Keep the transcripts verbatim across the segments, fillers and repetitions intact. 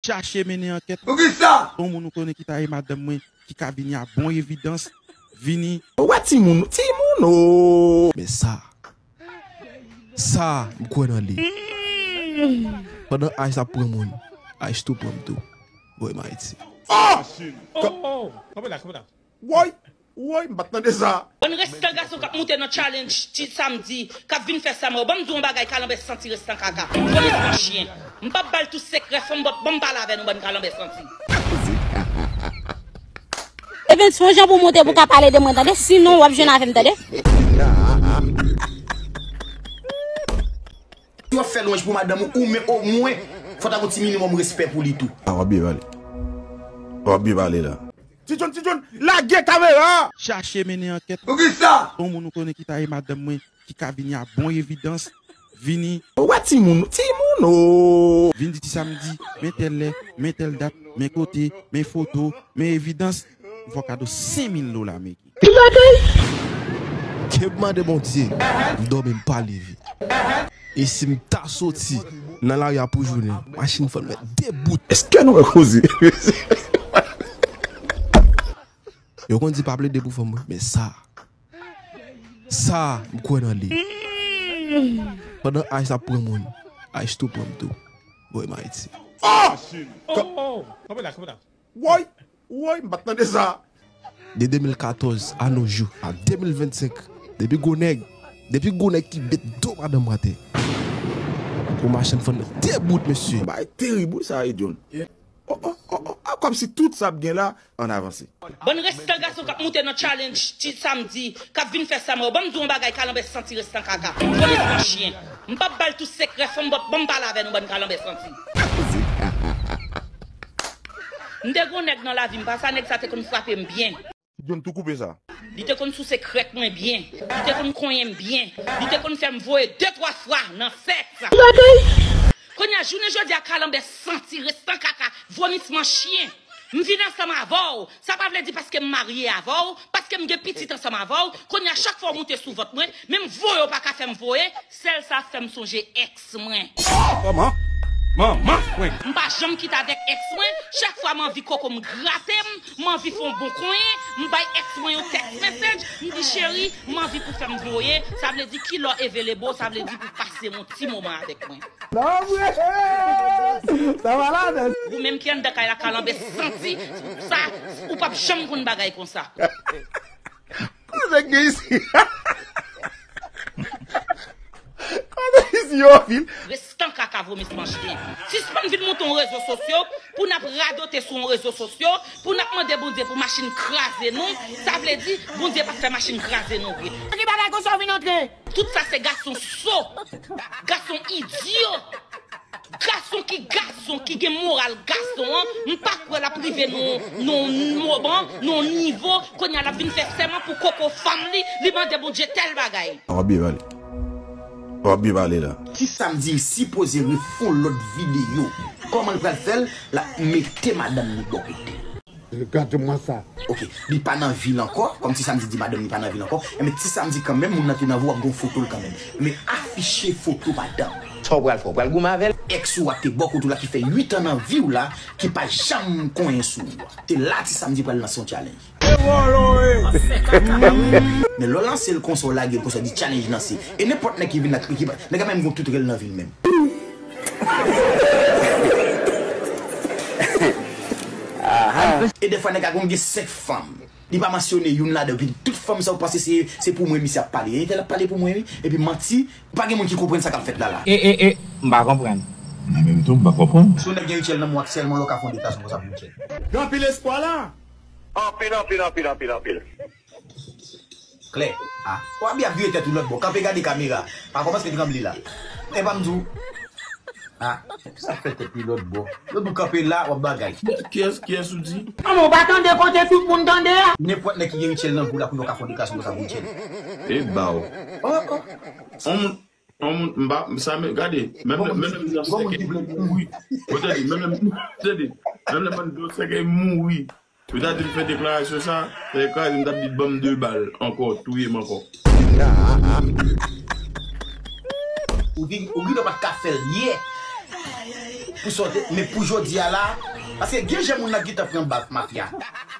Chache mennen ankèt. Poukisa? Yon moun ou konnen ki ta ye madanm mwen, ki ka vini a bon evidans, vini. Ou wè timoun, timoun o. Men sa, sa, m kwè nan li. Pandan Ice ap pran moun, Ice tou pran m tou. Voye m Ayiti. Oh! Oh, oh, oh. Kanpe la, kanpe la. Woy! Woy, m pa t tande sa. Bann restan gason k ap moute nan challenge ti samdi, k ap vin fè sa mwen. Ban m di w yon bagay, kalanbè santi restan kaka. Vomisman chyen. M p ap ba l tout sekrè, fò m ban, ban m pale avè nou, bann kalanbè santi. Ebyen, se yon jan pou w monte pou w ka pale de mwen, tande? Sinon, w ap jwenn avè m, tande? Si w ap fè lwanj pou madanm ou, ou men omwen, fò w ta gon ti minimòm respè pou li tou. A, w ap byen pale. W ap byen pale la. Ti John, Ti John, lage kamera a! Chache mennen ankèt. Poukisa? Yon moun ou konnen ki ta ye madanm mwen, ki ka vini a bon evidans, vini. Ou wè timoun, timoun o. Vin di ti samdi, men tèl lè, men tèl dat, men kote, men foto, men evidans. M fè w kado senk mil dola, men. Ki bagay? Ke m mande Bondye, m dòmi m pa leve. E si m ta soti nan lari a pou jounen, machin fò l mèt de bout. Èske nou wè koze? Yo konn di pa plede pou fanm, wi, men sa, sa, m kwè nan li. Pandan Ice ap pran moun, Ice tou pran m tou. Voye m Ayiti. Oh! Oh, oh, oh. Kanpe la, kanpe la. Woy! Woy, m pa t tande sa. De de mil katòz a nos jours, a de mil vennsenk, depi gwo nèg, depi gwo nèg ki bet do madanm m atè, pou machann fanm nan de bout, mesye. Bagay terib, wi, sa, wi, John. Oh, oh, oh, oh, ah, kòmsi tout sa ap gen la, ann avanse. Bann restan gason k ap moute nan challenge ti samdi, k ap vin fè sa mwen. Ban m di w yon bagay, kalanbè santi restan kaka. Vomisman chyen. M p ap ba l tout sekrè, fò m ban, ban m pale avè nou, bann kalanbè santi. M te gon nèg nan lavi m, pa sa nèg sa te konn frape m byen. John tou koupe sa. Li te konn souse krèk mwen byen. Li te konn konyen m byen. Li te konn fè m voye de twa fwa nan sèks. Kounye a, jounen jodi a, kalanbè santi, restan kaka, vomisman chyen. M vin ansanm avè w. Sa pa vle di paske m marye avè w, paske m gen pitit ansanm avè w. Kounye a, chak fwa w moute sou vant mwen, menm voye w pa ka fè m voye, sèl sa ap fè m sonje èks mwen. Kòman? Manman mwen. M pa janm kite avèk èks mwen. Chak fwa m anvi koko m grate m, m anvi fè yon bon konyen, m bay èks mwen yon text message, m di, cheri, m anvi pou fè m voye. Sa vle di kilè w available, sa vle di pou pase yon ti moman avèk mwen. Non, vre! Sa malad! Ou menm ki anndan kay la, kalanbè santi, sa, ou p ap janm konn bagay konsa. Kote k gen isi? Kote isi yo vin? Restan kaka vomisman chyen. Sispann vin moute yon rezo sosyo pou n ap radote sou yon rezo sosyo, pou n ap mande Bondye pou machin kraze nou. Sa vle di, Bondye p ap fè machin kraze nou vre. Ki bagay konsa w vin antre? Tout sa se gason so, gason idyo. Gason ki gason, ki gen moral gason an, m pa kwè l ap rive nan yon, nan yon moman, nan yon nivo, kounye a l ap vin fè sèman pou koko fanm li, li mande Bondye tèl bagay. W ap byen pale. W ap byen pale la. Ti Samdi sipoze refè yon lòt videyo. Kòman l pral fè l? L ap mete madanm li bò kote l. Regarde-moi ça. Ok, li pa nan vil ankò, kòm Ti Samdi di madanm li pa nan vil ankò, enben Ti Samdi kanmenm, moun nan te nan vi w, w ap gen yon foto l kanmenm. Men afiche foto madanm. Sa w pral fè? W pral goumen avè l? Èks ou a te bò kote w la ki fè uit an nan vi w la, ki pa janm konyen sou ou a. Se la Ti Samdi pral lanse yon challenge. Men lè w lanse l konsa, w lage l konsa, di challenge lanse. E nenpòt nèg ki vin la, ki pa, nèg la menm gon tout rèl nan vi l menm. E dèfwa nèg la gon gen senk fanm. Li pa mansyone youn ladan, epi tout fanm sa ou panse se, se pou mwen misye ap pale. Entèl ap pale pou mwen, wi. Epi manti, pa gen moun ki konprann sa k ap fèt la la. E, e, e, m pa konprann. Mwen menm tou, m pa konprann. Si yon nèg gen Rutshelle nan men w aktyèlman, lè w ka fè yon deklarasyon konsa pou Rutshelle. Gen anpil espwa la. Anpil, anpil, anpil, anpil, anpil. Klè. A. W ap byen ap vire tèt ou lòt bò. Kanpe gade kamera. Pa kòmanse tranble la. E pa m di w. A. Sa fè tèt li lòt bò. Yo di w kanpe la, w ap bagay. Kiyès, kiyès ou di? An, ou pa tande kote tout moun tande a? Nenpòt nèg ki gen Rutshelle nan vi w la, kounye a w ka fè yon deklarasyon konsa pou Rutshelle. E ba w. Oh, oh. On moun, on moun, m pa, sa men, gade, menm lè, menm lè m di w sèke mouri. Ou tande, menm lè m, tande, menm lè m di w sèke mouri. Yo ta di m fè deklarasyon sa, fè kraze, m t ap di, "Ban m de bal ankò, touye m ankò." Ou gen, ou gen dwa pa t ka fè l yè. Pou sa w te, men pou jodi a la, paske gen jan moun nan gentan pran baf mafya.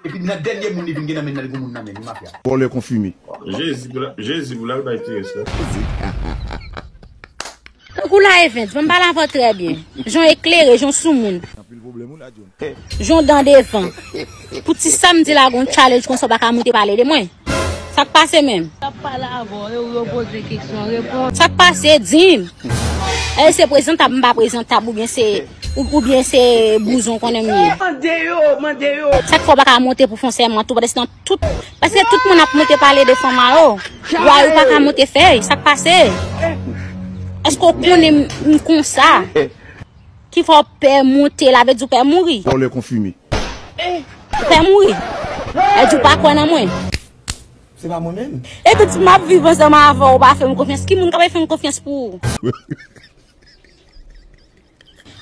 Epi nan dènye moun li vin gen nan men nan, li gon moun nan men li mafya. Vòlè konfime. Jezi pou la, Jezi pou l al bay ti rès la. Tankou la Evens, ban m pale avè w trè byen. Jan w eklere, jan w soumoun. Anpil pwoblèm ou la, John. Jan w dan devan. Pou ti sa m di la gon challenge konsa w pa ka moute pale de mwen. Sa k pase menm? L ap pale avè w, yo, yo poze kesyon, reponn. Sa k pase, di m. Èske se prezantab, m pa prezantab, oubyen se, ou, oubyen se bouzon konnen m ye? Mande yo, mande yo. Sa k fè w pa ka monte pou fè yon sèman tou, paske nan tout, paske tout moun ap monte pale de fanm a yo. Wa yo pa ka monte fèy, sa k pase? Èske w konnen m, m konsa? Ki fè w pè monte la, vle di w pè mouri. Vòlè konfime. Ou pè mouri. Vle di w pa kwè nan mwen. Se pa mwen menm. Epi di m ap viv ansanm avè w, ou pa fè m konfyans. Ki moun k ap fè m konfyans pou ou?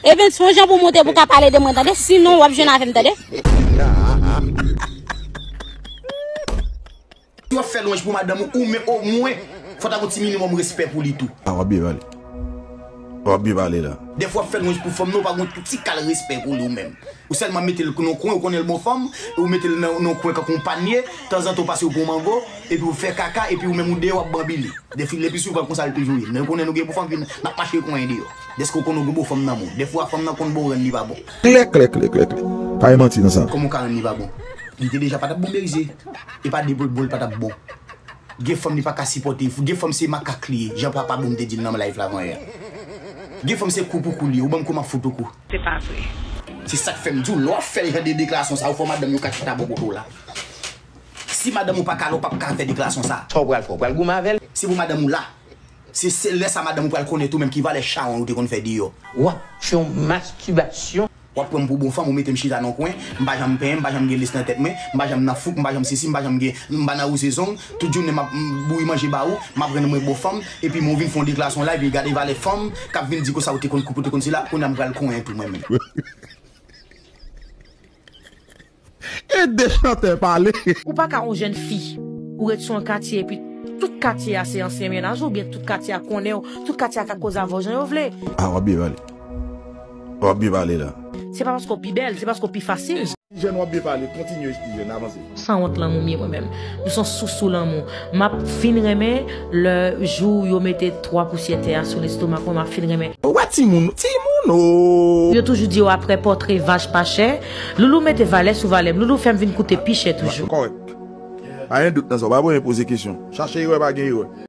Epi di m yon jan pou w monte pou w ka pale de mwen, tande? Sinon, w ap jwenn avè m, tande? Si w ap fè lwanj pou madanm ou, ou men omwen, fò ta gon ti minimòm respè pou li tou. A, w ap byen pale. W ap byen pale la. Dèfwa w ap fè lwanj pou fanm nan, ou pa gon ti kal respè pou li ou menm. Ou sèlman mete l nan kwen, ou konnen l bon fanm, ou mete l nan, nan kwen kankou yon panye, tanzantan ou pase ou pran mango, epi ou fè kaka, epi ou menm ou deyò w ap banbile. Depi lepisouvan konsa l toujou ye. Men ou konnen nou gen bon fanm, n ap mache konyen deyò. Dèske ou konnen ou gen bon fanm nan men w. Dèfwa fanm nan konn bon rann li pa bon. Klè, klè, klè, klè, klè. Pa gen manti nan sa. Kòman ou ka rann li pa bon? Li te deja pa t ap bonberize. E pa de bol, bol pa t ap bon. Gen fanm li pa ka sipòte. Gen fanm se makak li ye. Jan papa Boom te di l nan live la avan yè. Gen fanm se kou pou kou li ye. Ou ban m kou m ap fout ou kou. Se pa vre. Se sa k fè m di w, lè w ap fè jan de deklarasyon sa yo, fò madanm yo ka chita bò kote w la. Si madanm ou pa ka la, ou p ap ka fè deklarasyon sa. Sa w pral fè? W pral goumen avè l? Se pou madanm ou la. Se, se lè sa madanm ou pral konèt ou menm ki valè chawony ou te konn fè deyò. W ap fè yon mastibasyon. W ap pran m pou bon fanm, ou mete m chita nan kwen, m pa janm penyen, m pa janm gen lès nan tèt mwen, m pa janm nan fouk, m pa janm sesi, m pa janm gen, m pa nan wouze zong, tout jounen m ap, m, bouyi manje ba ou, m ap rann mwen bon fanm, epi men w vin fè yon deklarasyon la, epi gade valè fanm, k ap vin di konsa ou te konn koup, ou te konn sila, kounye a m pral konyen tou mwen menm. E de chantè pale. Ou pa ka yon jèn fi, ou ret sou yon katye, epi tout katye a se ansyen mennaj ou, oubyen tout katye a konnen w, tout katye a ka koze avè w jan yo vle. A, w ap byen pale. W ap byen pale la. Se pa paske w pi bèl, se paske w pi fasil. Ti jèn, w ap byen pale, kontinye, ti jèn, avanse. Sanwont lanmou m ye mwen menm. M se yon sousou lanmou. M ap fin renmen lè jou yo mete twa pousyè tè a sou lestomak mwen, m ap fin renmen. Ou wè timoun, timoun o. Yo toujou di yo aprè pòtre vach pa chè. Loulou mete valè sou valè m. Loulou fè m vin koute pi chè toujou. Kòrèk. Pa gen dout nan sa, w pa bezwen poze kesyon. Chache erè, pa gen erè.